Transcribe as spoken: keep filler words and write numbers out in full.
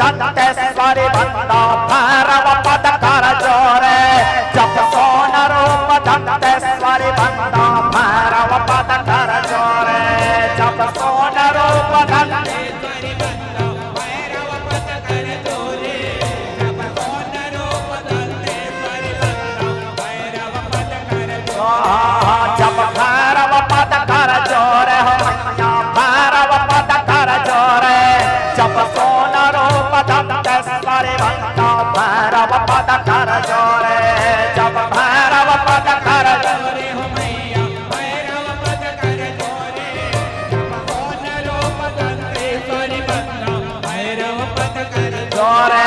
दंतेश्वरी बंदो भैरव पद कर जोरे, जप सोन रूप दंतेश्वरी बंदो भैरव पद कर जोरे, जप सोन रूप दंतेश्वरी बंदो भैरव पद कर जोरे, जप सोन रूप दंतेश्वरी बंदो भैरव पद कर जोरे। जप भैरव पद कर जोरे हो मैया, भैरव पद कर जोरे, जप सोन रूप दंतेश्वरी बंदो भैरव पद कर जोरे, जप भैरव पद कर जोरे हो मैया, भैरव पद कर जोरे, जप सोन रूप दंतेश्वरी बंदो भैरव पद कर जोरे।